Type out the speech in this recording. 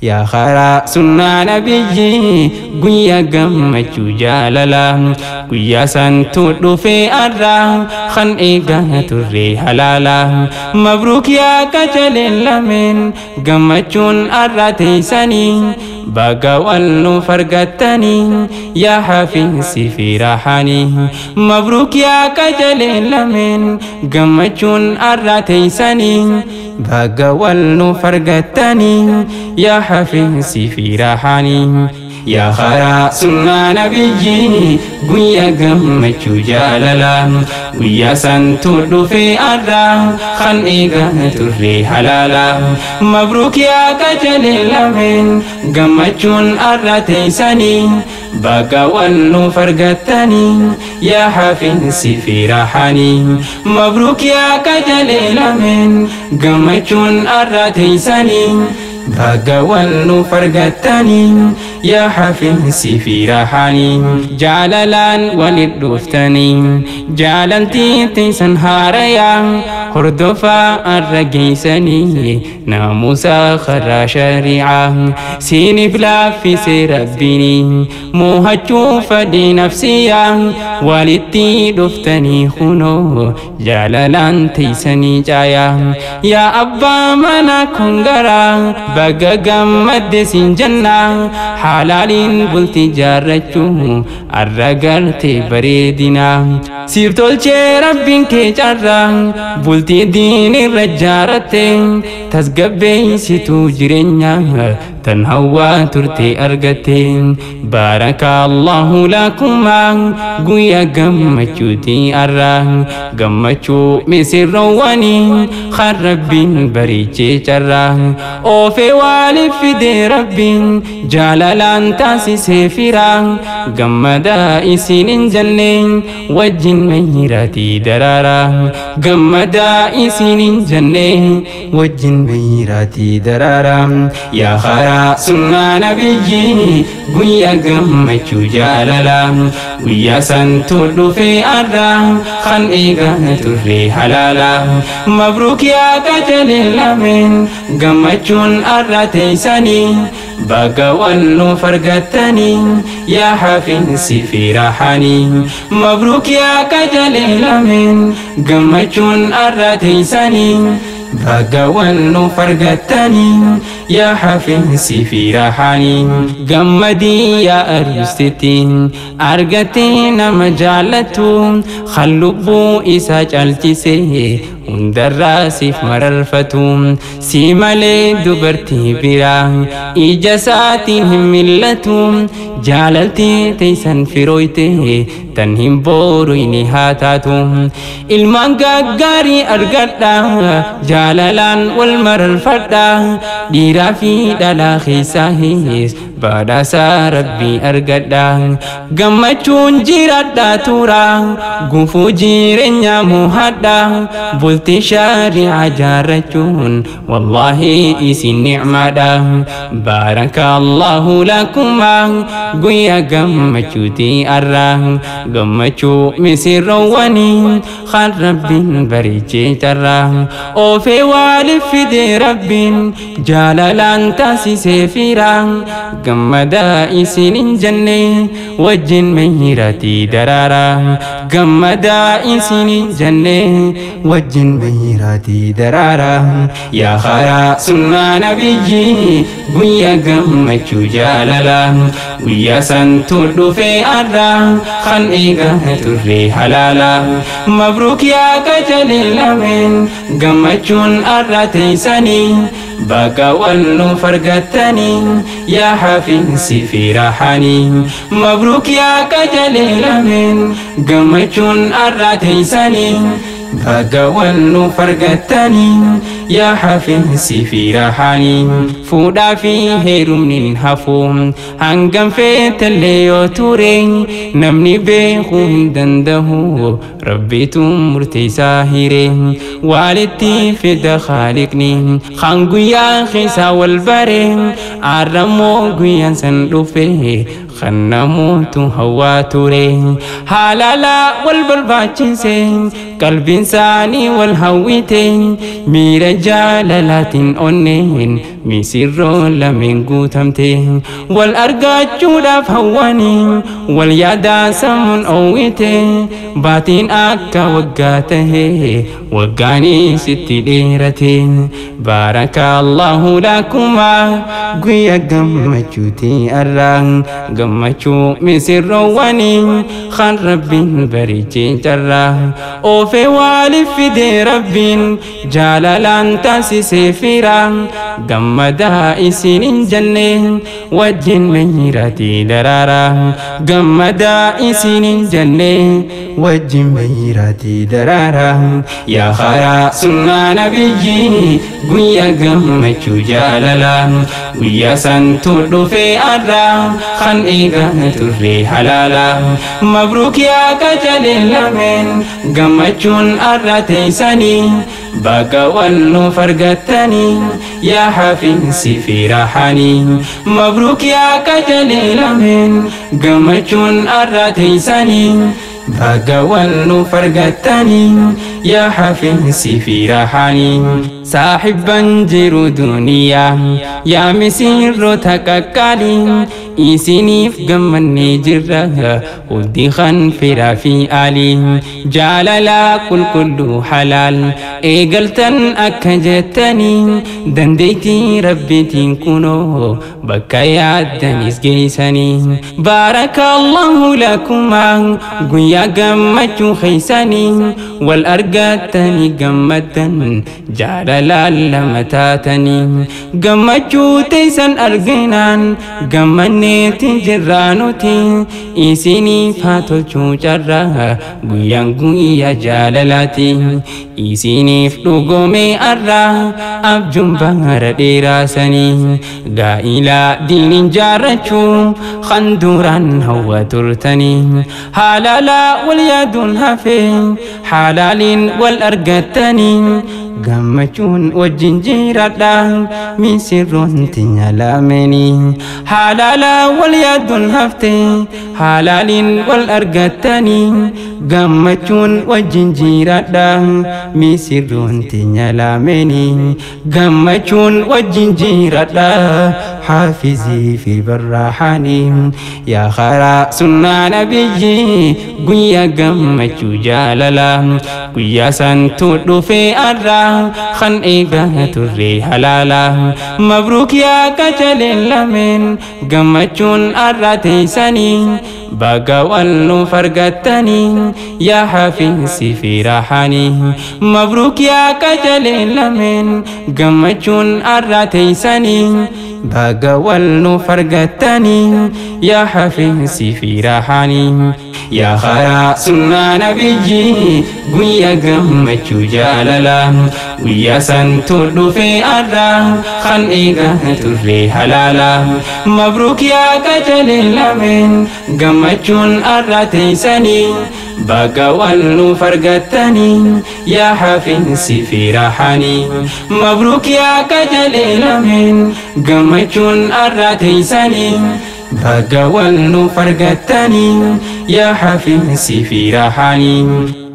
Yaa karaa sunnaa nabiyyi, guyyaa gammachuu jaalalaa, guyyaa santu dhufee arraa kan eegaa turre halaalaa. Mabruuk yaa qacaleen lameen, gammachuun arraa teessanii, baga wal nuuf argattanii, yaa hafiinsi fi raaxanii. Mabruuk yaa qacaleen lameen, gammachuun arraa teessanii, baga wal nuuf argattanii, yaa hafiinsi fi raaxanii. Yaa karaa sunnaa nabiyyi, guyyaa gammachuu jaalalaa, guyyaa santu dhufee arraa kan eegaa turre halaalaa. Mabruuk yaa qacalee lameen, gammachuun arraa teessanii, baga wal nuuf argattanii, yaa hafiinsi fi raaxanii. Mabruuk yaa qacalee lameen, gammachuun arraa teessanii, baga wal nuuf argattanii, yaa hafiinsi fi raaxanii. Jaalalaan walit dhuftanii, jaalaltii teessan haarayaa hordofaa arra geessanii, naamusa karaa shari'aa siiniif laaffise rabbiini, moohachuu fadhii nafsiyaa walitti dhuftanii kunoo jaalalaan teessanii caayaa. Yaa abbaa mana kun garaa baga gammadde siin jennaa, halaaliin bultii jaarrachuu arra garte bareedinaa. Siif tolchee rabbiin kee carraa bultii diinirra jaaratte, tasgabbeessituu jireenya tan hawwaa turte argatte. Baaraka Allahu lakumaa, guyyaa gammachuuti arraa, gammachuu misirroowwanii kan rabbiin bareechee carraa. Oofee waaliif fide rabbiin, jaalalaan taasisee firaa, gammadaa isin hin jenne, wajjin meeyiraatii daraaraa. Gammadaa isin hin jenne, wajjin meeyiraatii daraaraa. Yaa karaa sunnaa nabiyyi, guyyaa gammachuu jaalalaa, guyyaa santu dhufee arraa kan eegaa turre halaalaa. Mabruuk yaa qacalee lameen, gammachuun arraa teessanii, baga wal nuuf argattanii, yaa hafiinsi fi raaxanii. Mabruuk yaa qacalee lameen, gammachuun arraa teessanii, baga wal nuuf argattanii, yaa hafiinsi fi raaxanii. Gammadii yaa aruustitti, argattee nama jaallattu kan lubbuu isaa caalchise hundarraa siif mararfatu, si malee dubartii biraa ija isaatiin hin mil'atu. Jaalaltii teessan firooyte tan hin booruyni haa taatu. Ilmaan gaggaarii argadha, jaalalaan wal mararfadha, dhiiraa fi dhalaa keessaahis badhaasa rabbii argadha. Gammachuun jiraadha tura, gufuu jireenyaa mo'adha, bultii shari'aa jaarrachuun wallaahi isin nicmaadha. Baaraka Allahu lakumaa, guyyaa gammachuuti arraa, gammachuu misirroowwanii kan rabbiin bareechee carraa. Oofee waaliif fide rabbiin, jaalalaan taasisee firaa, gammadaa isin hin jenne, wajjin meeyiraatii daraaraa. Gammadaa isin hin jenne, wajjin meeyiraatii daraaraa. Yaa karaa sunnaa nabiyyi, guyyaa gammachuu jaalalaa, guyyaa santu dhufee arraa kan eegaa turre halaalaa. Mabruuk yaa qacalee lameen, gammachuun arraa teessanii, baga wal nuuf argattanii, yaa hafiinsi fi raaxanii. Mabruuk yaa qacalee lameen, gammachuun arraa teessanii, baga wal nuuf argattanii, yaa hafiinsi fi raaxanii. Fuudhaa fi heerumni hin hafu, hangam feetallee yoo ture, namni beekuu hin danda'u. Rabbitu murteessaa hiree walitti fida khaaliqni kan guyyaa keessaa wal bare arrammoo guyyaan san dhufe kan namootu hawwaa ture haalala wal barbaachise qalbiin isaanii wal hawwite miira jaalalaatiin onneen misirroo lameen guutamte wal argachuudhaaf hawwanii wal yaadaa sammuun oowwite baatiin akka waggaa tahe waggaanis itti dheerate. Baarakallahu lakumaa guyyaa gammachuuti arraa gammachuu misirroowwanii kan Rabbiin bareechee carraa oofee waaliif fidee Rabbiin jaalalaan taasisee fira gammadaa isinin jenne wajjin meeyiraatii daraaraa gammadaa isinin jenne wajjin meeyiraatii daraaraa. Yaa karaa sunnaa nabiyyi guyyaa gammachuu jaalalaa guyyaa santu dhufee arraa kan eegaa turre halaalaa. Mabruuk yaa qajalee lameen gammachuun arraa teessanii baga wal nuuf argattanii yaa hafiinsi fi raaxanii. Mabruuk yaa qajalee lameen gammachuun arraa teessanii baga wal nuuf argattanii yaa hafiinsi fi raaxanii. Saaxibban jiru duniyaa yaa misirroota qaqqaalii isiniif gammannee jirra hundi kan firaa fi aalii jaalalaa qulqulluu halaal eegaltan akka jettanii dandeettii Rabbiitiin kunoo bakka yaaddanis geessanii. Baarakallahu lakumaa guyyaa gammachuu keessanii wal argattanii gammaddan jaalalaan lama taatanii gammachuu teessan arginaan gammanneetti jirraa nuti isiniif haa tolchuu carraa guyyaan guyyaa jaalalaati isiniif dhugoomee arraa abjuun bara dheeraasanii gaa'ilaa diiniin jaarrachuu kan duraan hawwa turtanii haalaalaa wal yaaduun hafee halaaliin wal argattanii gammachuun wajjin jiraadha misirroon tinya lameenii haalaalaa wal yaaduun hafte halaaliin wal argattanii gammachuun wajjin jiraadha misirroon tinya lameenii gammachuun wajjin jiraadha haafizii fi barraaxanii. Yaa karaa sunnaa nabiyyi guyyaa gammachuu jaalalaa guyyaa santu dhufee arraa kan eegaa turre halaalaa. Mabruuk yaa qajaleen lameen gammachuun arraa teessanii baga wal nuuf argattanii yaa hafiinsi fi raaxanii. Mabruuk yaa qajaleen lameen gammachuun arraa teessanii baga wal nuuf argattanii yaa hafiinsi fi raaxanii. Yaa karaa sunnaa nabiyyi guyyaa gammachuu jaalalaa guyyaa santu dhufee arraa kan eegaa turre halaalaa. Mabruuk yaa qajalee lameen gammachuun arraa teessanii baga wal nuuf argattanii yaa hafiinsi fi raaxanii. Mabruuk yaa qajalee lameen gammachuun arraa teessanii baga wal nuuf argattanii yaa hafiinsi fi raaxanii.